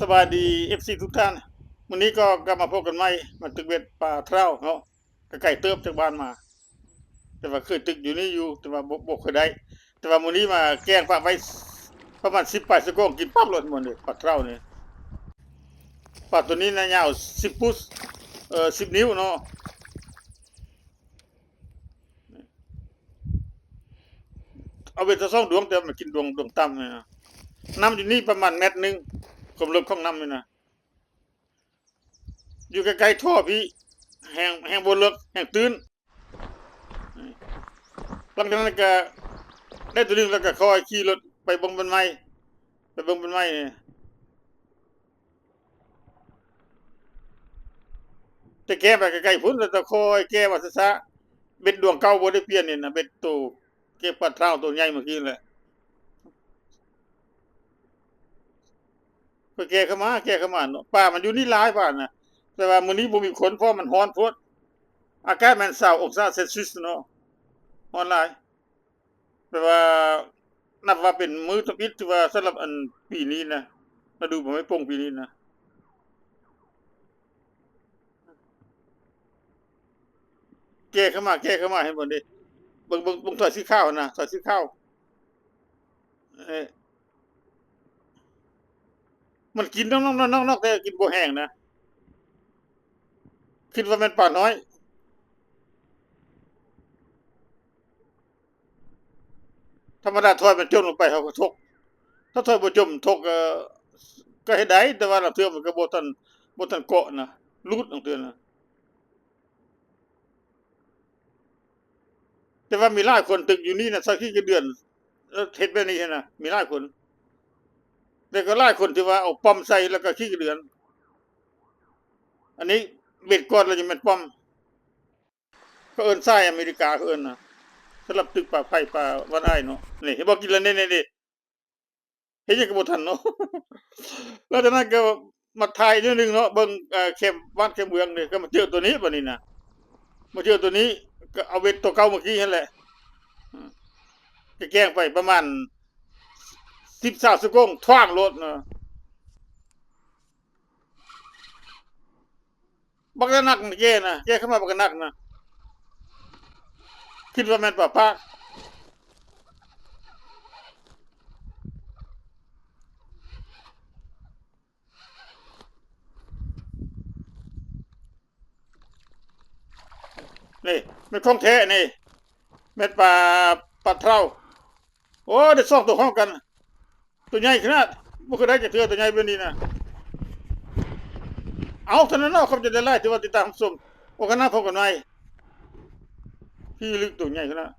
ສະບາຍດີ ເອັຟຊີ ທຸກທ່ານ, ມື້ນີ້ກໍກັບມາພົບກັນໃໝ່ ມາຕຶກເບັດປາເທົາເນາະ, ກໍໄກເຕີບຈາກບ້ານມາ ແຕ່ວ່າເຄີຍຕຶກຢູ່ນີ້ຢູ່ ແຕ່ວ່າບໍ່ ບໍ່ຄ່ອຍໄດ້, ແຕ່ວ່າມື້ນີ້ມາແກ້ງປາໄວ້ປະມານສິບປາຍສະກອງ ກິນປັບໂລດໝົດເດ້ ປາເທົານີ້. ປາໂຕນີ້ນະ ຍາວສິບຟຸດ ເອີ ສິບນິ້ວເນາະ. ເອົາເບັດສອງດວງ ແຕ່ວ່າມັນກິນດວງ ດວງຕ່ຳນະ. ນ້ຳຢູ່ນີ້ປະມານແມັດໜຶ່ງ ຄວາມເລິກຂອງນ້ຳນີ້ນະ. ຢູ່ໃກ້ໆທໍ່ພີ້ ແຮ່ງ ແຮ່ງບໍ່ເລິກ ແຮ່ງຕື້ນ. ຫຼັງຈາກນັ້ນກະໄດ້ຕົວໜຶ່ງ ແລ້ວກະຄ່ອຍຂີ່ລົດໄປເບິ່ງເບັດໃໝ່ ໄປເບິ່ງເບັດໃໝ່. ແຕ່ແກ້ໄປໄກໆພຸ້ນ ແລ້ວຈະຄ່ອຍແກ້ມາຊ້າໆ. ເບັດດວງເກົ່າບໍ່ໄດ້ປ່ຽນນີ້ນະ, ເບັດໂຕແກ້ປາເທົາໂຕໃຫຍ່ເມື່ອກີ້ແຫຼະ. ຂ້ອຍແກ່ເຂົ້າມາ ແກ່ເຂົ້າມາເນາະ, ປາມັນຢູ່ນີ້ຫຼາຍປານນະ, ແຕ່ວ່າມື້ນີ້ບໍ່ມີຄົນ ເພາະມັນຮ້ອນໂພດ. ອາກາດແມ່ນຊາວອົງສາເຊນຊຽສເນາະ, ຮ້ອນຫຼາຍ. ແປວ່າ ນັບວ່າເປັນມື້ທຳອິດ ຖືວ່າສຳລັບອັນປີນີ້ນະ, ລະດູໃບໄມ້ປົ່ງປີນີ້ນະ. ແກ່ເຂົ້າມາ ແກ່ເຂົ້າມາ ເຫັນບໍ່ເດ? ເບິ່ງ ເບິ່ງ ເບິ່ງຖ້ອຍສີຂາວຫັ້ນນະ, ຖ້ອຍສີຂາວ. ເອີ ມັນກິນນອກໆໆໆ ແຕ່ກິນບໍ່ແຮງນະ, ຄິດວ່າແມ່ນປານ້ອຍ. ທຳມະດາຖ້ອຍມັນຈົມລົງໄປ ເຮົາກໍທົກ, ຖ້າຖ້ອຍບໍ່ຈົມ ທົກກໍ ກໍເຮັດໄດ້, ແຕ່ວ່າລາງເທື່ອມັນກໍບໍ່ທັນ ບໍ່ທັນເກາະນະ, ຫຼຸດລາງເທື່ອນະ. ແຕ່ວ່າມີຫຼາຍຄົນຕຶກຢູ່ນີ້ນະ ໃສ່ຂີ້ກະເດືອນ ເຮັດແບບນີ້ຫັ້ນນະ, ມີຫຼາຍຄົນ. ແຕ່ກໍຫຼາຍຄົນທີ່ວ່າເອົາປ້ອມໃສ່ ແລ້ວກໍຂີ້ກະເດືອນ. ອັນນີ້ເບັດກ່ອນ ແລ້ວຈະແມ່ນປ້ອມ. ເຂົາເອີ້ນສາຍອາເມລິກາ ເຂົາເອີ້ນນະ, ສຳລັບຕຶກປາໄຜ່ ປາວັນອ້າຍເນາະ. ນີ້ ເຫັນບໍ່? ກິນແລ້ວ ນີ້ໆ ເຮັດຫຍັງກໍບໍ່ທັນເນາະ. ຫຼັງຈາກນັ້ນກໍມາຖ່າຍໜ້ອຍໜຶ່ງເນາະ, ເບິ່ງ ເອີ ແຄມບ້ານແຄມເມືອງນີ້, ກໍມາເຈີຕົວນີ້ບາດນີ້ນະ, ມາເຈີຕົວນີ້ ກໍເອົາເບັດຕົວເກົ່າເມື່ອກີ້ຫັ້ນແຫຼະ, ກໍແກ້ງໄປປະມານສິບ ຊາວສະກົງ ຖວາງໂລດນະ. ບັກໜັກນະ ແກ່ນະ, ແກ່ເຂົ້າມາບັກໜັກນະ, ຄິດວ່າແມ່ນປາປາກ. ນີ້ແມ່ນຂອງແທ້ນີ້, ແມ່ນປາ ປາເທົາ. ໂອ້ ໄດ້ສອງໂຕພ້ອມກັນ, ໂຕໃຫຍ່ຂະໜາດ, ບໍ່ເຄີຍໄດ້ຈັກເທື່ອ ໂຕໃຫຍ່ແບບນີ້ນະ. ເອົາ ເທົ່ານັ້ນເນາະ, ຂອບໃຈຫຼາຍໆ ທີ່ວ່າຕິດຕາມຮັບຊົມ. ໂອກາດໜ້າພົບກັນໃໝ່. ພີ້ລຶກ ໂຕໃຫຍ່ຂະໜາດ.